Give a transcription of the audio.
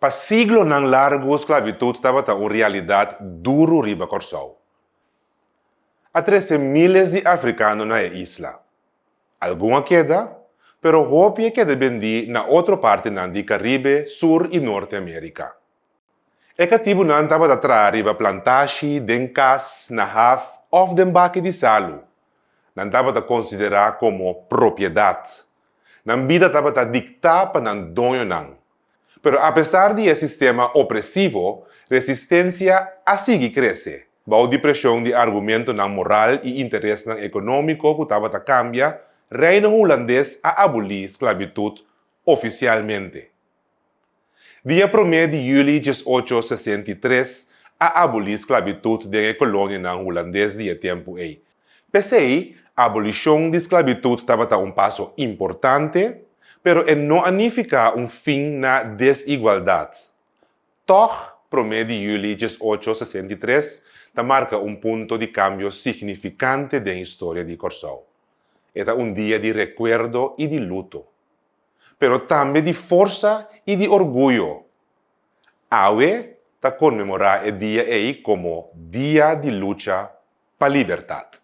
Pa siglonan largu sklabitut tabata un realidat duru riba Kòrsou. A trese míles di afrikano na e isla. Algun a keda, pero hopi a keda bendí na otro partinan di Karibe, Sur i Norte Amérika. E katibunan tabata traha riba plantashi, den kas, na haf òf den baki di salu. Nan tabata konsiderá komo propiedat. Nan bida tabata diktá pa nan doñonan. Pero apesar di e sistema opresivo, resistensia a sigui krese. Bou di preshon di argumentonan moral i interesnan ekonómiko ku tabata kambia, Reino Hulandes a abolí sklabitut ofisialmente. Dia promé di yüli 1863 a abolí sklabitut den e kolonianan hulandes di e tempu ei. P'esei, abolishon di sklabitut tabata un paso importante, pero e no a nifiká un fin na desigualdat. Tòg, promé di yüli 1863 ta marka un punto di kambio signifikante den historia di Kòrsou. E ta un dia di rekuerdo i di luto, pero tambe di forsa i di orguyo. Awe ta konmemorá e dia ei komo Dia di Lucha pa Libertat.